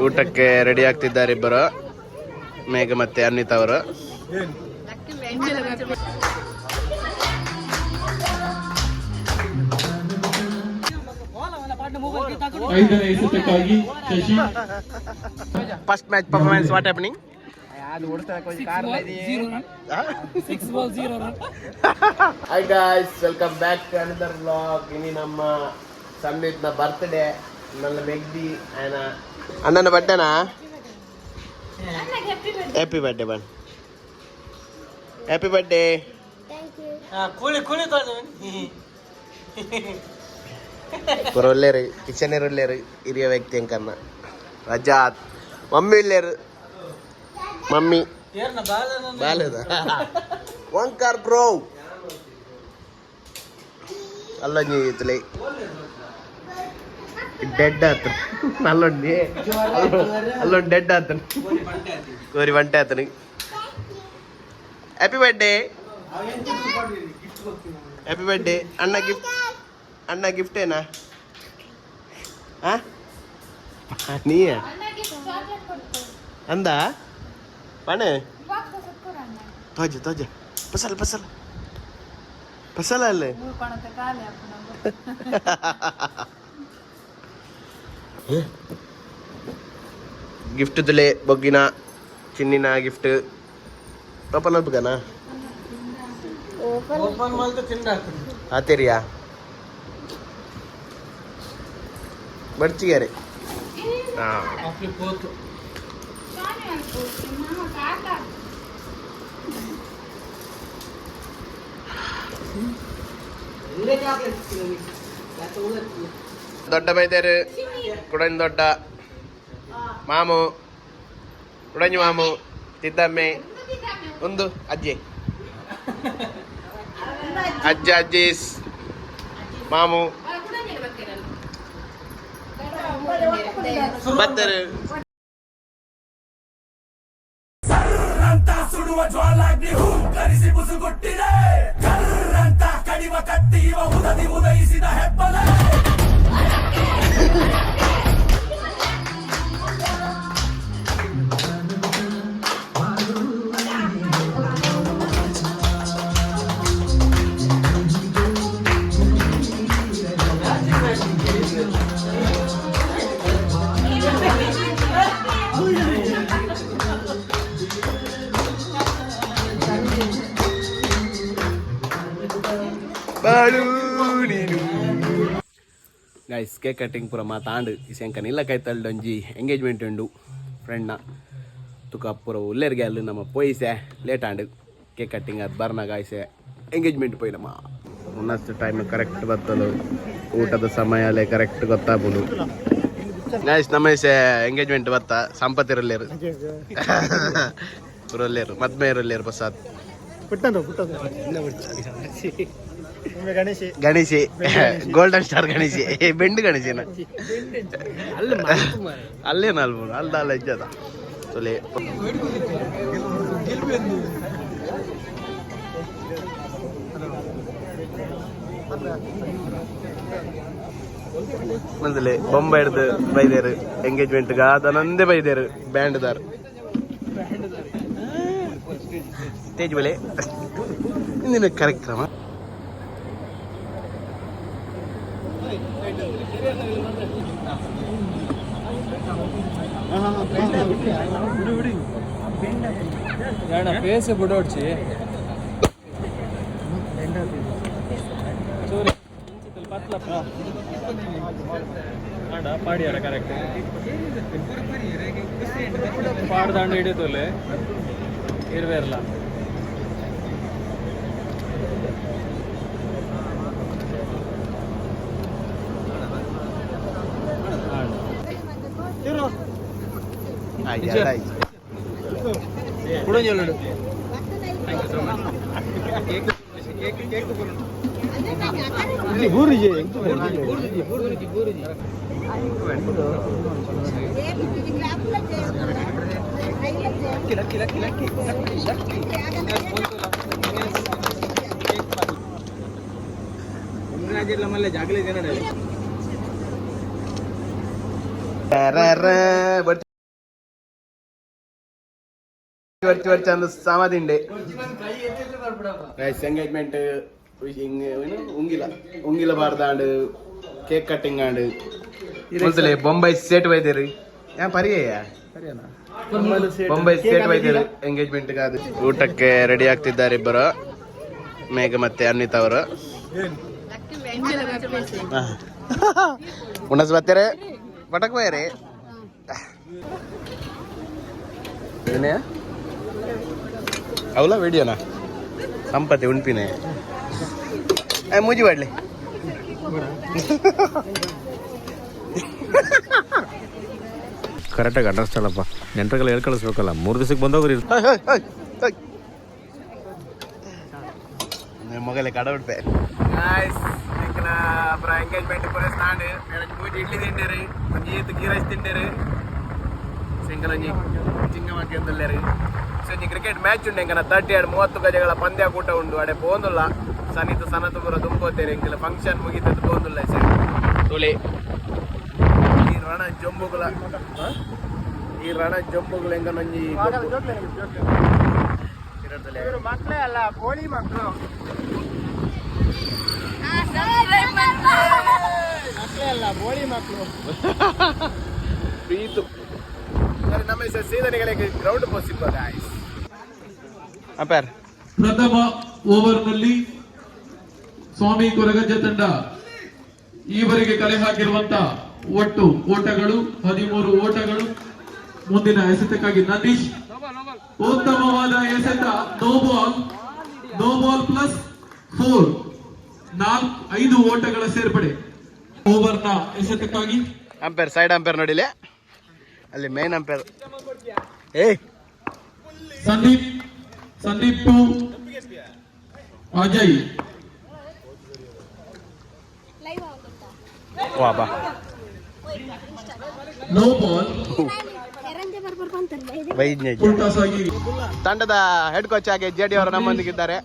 ಊಟಕ್ಕೆ ರೆಡಿ ಆಗ್ತಿದ್ದಾರೆ ಇಬ್ಬರು, ಮೇಘ ಮತ್ತೆ ಅನ್ವಿತಾ ಅವರು. ಐದನೇ ಎಸೆತಕ್ಕಾಗಿ Shashi. First match performance, what happening? Hi guys, welcome back to another vlog. ಇನಿ ನಮ್ಮ ಸಂದೀಪ್ನ ಬರ್ತ್ಡೇ. ನನ್ನ ಮೆಗ್ದಿ ಆಯನ ಅಣ್ಣನ ಬರ್ಡೇನಾ? ಹ್ಯಾಪಿ ಬರ್ಡೇ ಬನ್, ಹ್ಯಾಪಿ ಬರ್ಡೇ. ಕೂಲಿ ಕೂಲಿ. ಒಲ್ಲೇರು ಕಿಚನ್ ಒಲ್ಲೇರು ಹಿರಿಯ ವ್ಯಕ್ತಿ ಅಂಕನ್ನ ರಜಾತ್. ಮಮ್ಮಿ ಇಲ್ಲೇರು, ಮಮ್ಮಿ ಬಾಲದ ಓಂಕಾರ್ ಬ್ರೋ ಅಲ್ಲೊಂಜಿ ಇತ್ತಲೆ ಡೆಡ್ ಆತನ. ಅಲ್ಲೊಂಜಿ ಅಲ್ಲೊಂದು ಡೆಡ್ ಆತನ, ಕೋರಿ ಬಂಟೆ ಆತನ. ಹ್ಯಾಪಿ ಬರ್ಡೇ, ಹ್ಯಾಪಿ ಬರ್ಡೇ ಅಣ್ಣ. ಗಿಫ್ಟ್ ಅಣ್ಣ, ಗಿಫ್ಟ್ ಏನಾ? ಆ ನೀ ಅಂದ ಪಣೆ ತೋಜ ತೋಜ ಪಸಲ ಪಸಲ ಪಸಲ ಅಲ್ಲೇ. ಗಿಫ್ಟ್ ತುಲೆ, ಬೊಗ್ಗಿನ ಚಿನ್ನಿನ ಗಿಫ್ಟ್ ಓಪನ್ ಅಲ್ಪಗನಾ? ಓಪನ್ ಮಲ್ತ ತಿಂಡ. ಆತೇರಿಯಾ ಬಡ್ಚಿಗಾರೆ. ಅಪ್ಲಿ ಪೋತು. ದೊಡ್ಡ ಬೈದೇರು ಕುಡಂಜ್, ದೊಡ್ಡ ಮಾಮು, ಕುಡಂಜಿ ಮಾಮು, ತಿದ್ದಮ್ಮೆ, ಒಂದು ಅಜ್ಜಿ, ಅಜ್ಜ, ಅಜ್ಜೀಸ್, ಮಾಮು ಬತ್ತರು. ಸುಡುವ ಜ್ವಾಲಾಗ್ನಿ ಹೂಂಕರಿಸಿ ಬುಸುಗುಟ್ಟಿದೆ. ಕರ್ರಂತ ಕಡಿವ ಕತ್ತಿ ಇವ ಉದದಿ ಉದಯಿಸಿದ ಹೆಬ್ಬಲೆ. ಬಾಳು ನೀನು. ಗೈಸ್, ಕೇಕ್ ಕಟ್ಟಿಂಗ್ ಪೂರ ಮಾತಾಂಡು. ಇಸೆಂಕನ ಇಲ್ಲ ಕೈತಲ್ಡೊಂಜಿ ಎಂಗೇಜ್ಮೆಂಟ್ ಉಂಡು ಫ್ರೆಂಡ್ನ. ತುಕ ಪೂರ ಉಲ್ಲೇರ್ಗೆ ಅಲ್ಲಿ ನಮ್ಮ ಪೋಯಿಸೆ ಲೇಟ್ ಆಂಡು. ಕೇಕ್ ಕಟ್ಟಿಂಗ್ ಅದು ಬರ್ನಾಗ ಆಯ್ಸೆ ಎಂಗೇಜ್ಮೆಂಟ್ ಪೋಯಿನಮ್ಮ. ಒಂದಷ್ಟು ಟೈಮ್ ಕರೆಕ್ಟ್ ಬತ್ತಲು, ಊಟದ ಸಮಯ ಅಲ್ಲೇ ಕರೆಕ್ಟ್ ಗೊತ್ತಾಗ್ಬೋದು. ಗೈಸ್, ನಮ್ಮ ಇಸೆ ಎಂಗೇಜ್ಮೆಂಟ್ ಬತ್ತ ಸಂಪತ್ತಿರಲ್ಲೇರು ಪುರಲ್ಲೇರು ಮದ್ಮೆ ಇರಲ್ಲೇರು ಬಸಾತ್. ಗಣೇಶ್. ಗಣೇಶಿ, ಗೋಲ್ಡನ್ ಸ್ಟಾರ್ ಗಣೇಶಿ, ಬೆಂಡು ಗಣೇಶನ ಅಲ್ಲೇನ ಅಲ್ಬೋದು ಅಲ್ದ ಅಲ್ಲ ಇಜ್ಜದ ಸೊಲೆ. ಮಂದಲೆ ಬೊಂಬೆ ಹಿಡ್ದು ಬೈದೇರು ಎಂಗೇಜ್ಮೆಂಟ್ ಗಾದನಂದೇ ಬೈದೇರು. ಬ್ಯಾಂಡ್ ದಾರ್ ಸ್ಟೇಜ್ ಮೇಲೆ ಇಂದಿನ ಕಾರ್ಯಕ್ರಮ. ಫೇಸ್ ಬಿಡೋಡ್ಚಿ. ಪಾಡಿಯಾರ ಕರೆಕ್ಟ್ ಪಾಡ್ದಾಂಡ ಹಿಡಿತೋಲೆ ಇರ್ವೇರ್ಲ. ಬರ್ಚಿ ಬರ್ಚಿ ಅಂದು ಸಮಾಧಿಂಡೆ. ಗೈಸ್, ಎಂಗೇಜ್ಮೆಂಟ್ ಉಂಗಿಲ ಉಂಗಿಲ ಬಾರ್ದಾಂಡ್, ಕೇಕ್ ಕಟ್ಟಿಂಗ್ ಆಂಡ್. ಮೊದಲೇ ಬೊಂಬೈ ಸೇಟ್ ವೈದ್ಯರು ಯಾ ಪರಿಯಯ್ಯ ಬೊಂಬೈ ಸೇಟ್ ವೈದ್ಯರು ಎಂಗೇಜ್ಮೆಂಟ್ ಕಾದು. ಊಟಕ್ಕೆ ರೆಡಿ ಆಗ್ತಿದ್ದಾರೆ ಇಬ್ಬರು, ಮೇಘ ಮತ್ತೆ ಅನ್ವಿತ್ ಅವರು. ಉಣಸ್ ಬರ್ತಾರೆ ಪಟಕ್ ಬೈರಿ. ಏನೇ ಅವಲ ವಿಡಿಯೋನಾ? ಸಂಪತಿ ಉಣ್ಪಿನೆ ಮೂಜಿ ಬಾಡ್ಲಿ. ಕರೆಕ್ಟಾಗಿ ಅಂಡರ್ಸ್ಟ್ಯಾಂಡಪ್ಪ. ನೆಂಟರಿಗೆಲ್ಲ ಹೇಳ್ ಕಳಿಸ್ಬೇಕಲ್ಲ, 3 ದಿವ್ಸಕ್ಕೆ ಬಂದೋಗ್ರಿ. ಮೊಗಲೆ ಕಡ ಬಿಡ್ಪೆ. ಎಂಗೇಜ್ಮೆಂಟ್ ಪೂರ ಸ್ಟಾಂಡ್. ಮೂಜಿ ಇಡ್ಲಿ ತಿಂಡೇರು, ಒಂಜಿ ಏತ್ ಗೀ ರೈಸ್ ತಿಂಡೇರು. ಸಿಂಗಲ್ ಒಂಜಿ ಚಿಂಗ ಮಕ್ಕಂದುಲ್ಲೇರು. ಸೊ ಒಂಜಿ ಕ್ರಿಕೆಟ್ ಮ್ಯಾಚ್ ಉಂಡು ಎಂಕನ 32 30 ಗಜಗಳ ಪಂದ್ಯಾಕೂಟ ಉಂಡು. ಅಡೆ ಪೋಂದುಲ್ಲ. ಸನಿತ ಸನತ್ ಪೂರ ದುಂಬೋತೇರು. ಎಂಕಲ ಫಂಕ್ಷನ್ ಮುಗಿತದ್ದು ಪೋಂದುಲ್ಲ. ಸರ್, ತುಳಿ ಈ ರಣ ಜಂಬುಗಳ, ಈ ರಣ ಜಂಬುಗಳ ಎಂಕನೊಂಜಿ. ಮಕ್ಕಳೇ ಅಲ್ಲ, ಕೋಳಿ ಮಕ್ಕಳು. ಮಕ್ಕಳೇ ಅಲ್ಲ, ಬೋಳಿ ಮಕ್ಕಳು. ಪ್ರೀತು. ಸರಿ, ನಮ್ಮ ಸೀದನಿಗಳಿಗೆ ಗ್ರೌಂಡ್ ಪೋಸಿಬ್ಬ ಗಾಯ್ಸ್. ಅಂಪೈರ್. ಪ್ರಥಮ ಓವರ್ನಲ್ಲಿ ಸ್ವಾಮಿ ಕೊರಗಜ್ಜ ತಂಡ ಈವರೆಗೆ ಕಲೆ ಹಾಕಿರುವಂತ ಒಟ್ಟು ಓಟಗಳು 13 ಓಟಗಳು. ಮುಂದಿನ ಎಸೆತಕ್ಕಾಗಿ ನಂದೀಶ್. ಉತ್ತಮವಾದ ಎಸೆತ. No ball, no ball plus 4, 4, 5 ಓಟಗಳ ಸೇರ್ಪಡೆ. ಓವರ್ನ ಎಸೆತಕ್ಕಾಗಿ umpire, side umpire ನೋಡಿಲೆ ಅಲ್ಲಿ ಮೇನ್ ಅಂಪೈರ್. ಏ. ಸಂದೀಪ್, ಸಂದೀಪ್ ಟು ಅಜಯ್. ವಾ ಬಾ. No ball. ವೈದ್ಯ. ಫುಲ್ ಟಾಸ್ ಆಗಿ. ತಂಡದ ಹೆಡ್ ಕೋಚ್ ಆಗಿ ಜೆಡಿ ಅವರು ನಮ್ಮೊಂದಿಗಿದ್ದಾರೆ.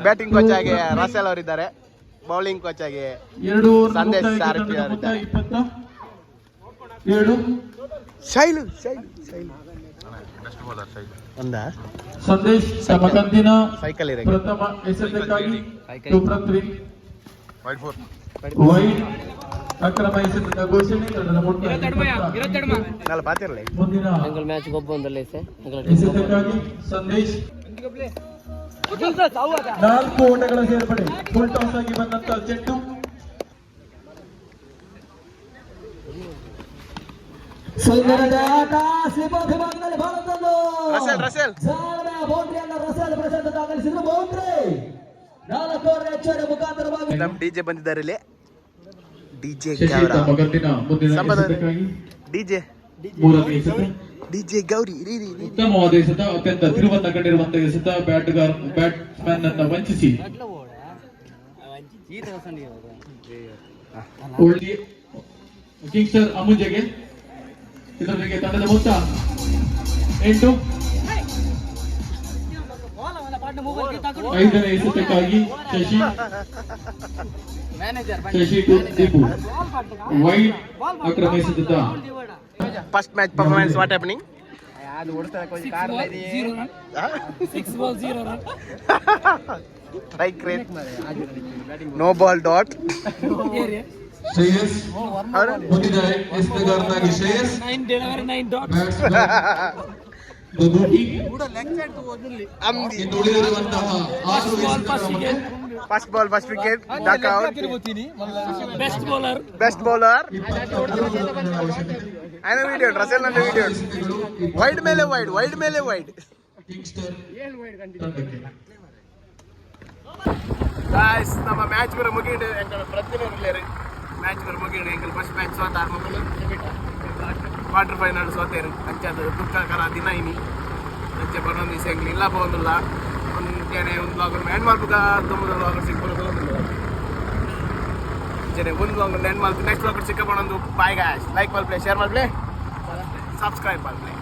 ಬ್ಯಾಟಿಂಗ್ ಕೋಚ್ ಆಗಿ ರಸೆಲ್ ಅವರಿದ್ದಾರೆ. ಬೌಲಿಂಗ್ ಕೋಚ್ ಆಗಿ 2 ಓವರ್ ಸಂದೇಶ್ ಮುಕ್ತಾಯಕ್ಕೆ ಸಾರಥಿ ತಂಡದ ಮೊತ್ತ ಅವರಿದ್ದಾರೆ. 27. ಶೈಲು, ಶೈಲು, ಶೈಲು ಒಂದಾ. ಸಂದೇಶ್ ತಮ್ಮ ಕಂದಿನ ಸೈಕಲ್ ಇರ. ಪ್ರಥಮ ಎಸೆತಕ್ಕಾಗಿ ಟು ಪೃಥ್ವಿ. ವೈಡ್. ಅಕ್ರಮ ಎಸೆತದ ಘೋಷಣೆ. ತಂಡದ ಮೊತ್ತ 28. ನಾಲ್ ಬಾತಿರ್ಲಿ. ಮುಂದಿನ ಮ್ಯಾಚ್ ಗೊಬ್ಬ ಎಸೆತಕ್ಕಾಗಿ ಸಂದೇಶ್. 4 ಓಟಗಳ ಸೇರ್ಪಡೆ. ಫುಲ್ ಟಾಸ್ ಆಗಿ ಬಂದಂತ ಚೆಂಡು. ಸುಂದರದ ಆಟ. ಸ್ಲಿಪ್ ವಿಭಾಗದಲ್ಲಿ ಭಾರತದ್ದು ರಸೆಲ್, ರಸೆಲ್. ಸಾಲದ ಬೌಂಡ್ರಿಯನ್ನ ರಸೆಲ್ ಪ್ರಶಾಂತ್ ದಾಖಲಿಸಿದ್ರು. ಬೌಂಡ್ರಿ 4 ಹೆಚ್ಚುವರಿ ಮುಖಾಂತರವಾಗಿ. ನಮ್ಮ ಡಿಜೆ ಬಂದಿದ್ದಾರೆ ಇಲ್ಲಿ, ಡಿಜೆ. ಶಶಿ ತಮ್ಮ ಕಂದಿನ ಮುಂದಿನ ಸಂಪದ. ಎಸೆತಕ್ಕಾಗಿ. ಡಿಜೆ. ಮೂರನೇ ಎಸೆತ. ಡಿಜೆ ಗೌರಿ ರೀ ರೀ ರೀ. ಉತ್ತಮವಾದ ಎಸೆತ. ಅತ್ಯಂತ ತಿರುವನ್ನ ಕಂಡಿರುವಂತಹ ಎಸೆತ. ಬ್ಯಾಟ್ಗಾರ್ ಬ್ಯಾಟ್ಸ್ಮನ್ ಅನ್ನ ವಂಚಿಸಿ ಒಳ್ಳೆ ಕಿಂಗ್ಸ್ಟರ್ ಅಮುಜೆಗೆ. ಇದರೊಂದಿಗೆ ತಂಡದ ಮೊತ್ತ 8. ಐದನೇ ಎಸೆತಕ್ಕಾಗಿ ಶಶಿ. ಶಶಿ ಟು ದೀಪು. ವೈಡ್. ಅಕ್ರಮ ಎಸೆತದ First match performance, what happening? 6 ball 0 run. Strike rate, no ball, dot. Shreyas ಮುಂದಿನ ಎಸೆತಗಾರನಾಗಿ ಶ್ರೇಯಸ್. 9 delivery, 9 dot. Batsman ಬಬೂಟಿ. ಇನ್ನು ಉಳಿದಿರುವಂತಹ 6 ಎಸೆತಗಳ ಮೊತ್ತ First ball, first wicket, duck out. Best bowler. Best bowler. 23 ರನ್ಗಳ ಅವಶ್ಯಕತೆ. ಆಯ್ನ ವಿಡಿಯೋ, ರಸೆಲ್ ನನ್ನ ವಿಡಿಯೋ. ಎಸೆತಗಳು. ವೈಡ್ ಮೇಲೆ wide, wide ಮೇಲೆ wide. ಕಿಂಗ್ಸ್ಟರ್ ತಂಡಕ್ಕೆ. Guys, ನಮ್ಮ ಮ್ಯಾಚ್ ಬರ ಮುಗಿಂಡು. ಎಂಕಲ್ ಪ್ರತಿನ ಇರ್ಲೇರು. ಮ್ಯಾಚ್ ಬರ ಮುಗಿಂಡು. ಎಂಕಲ್ ಫಸ್ಟ್ ಮ್ಯಾಚ್ ಸೋತಾರ್ ಮಕ್ಕಳು. Quarter final ಸೋತೇರು. ಅಂಚಾದ ದುಃಖಕರ ದಿನ ಇನಿ. ಅಂಚೆ ಬನ್ನೊಂದು ದಿವಸ ಎಂಕ್ಲು ಇಲ್ಲ ಪೋಂದುಲ್ಲ. ಒಂದೇನೆ ಒಂದು ವ್ಲಾಗ್ ಎಂಡ್ ಮಲ್ಪುಗ. ದುಮ್ಮದ ವ್ಲಾಗ್ ಸಿಕ್ಬರೋದು. ಅಂಚನೆ ಒಂದು ವ್ಲಾಗ್ ಎಂಡ್ ಮಲ್ಪು. ನೆಕ್ಸ್ಟ್ ವ್ಲಾಗ್ ಸಿಕ್ಕ ಬನ್ನೊಂದು. Bye guys. Like ಮಲ್ಪ್ಲೆ, share ಮಲ್ಪ್ಲೆ, subscribe ಮಲ್ಪ್ಲೆ.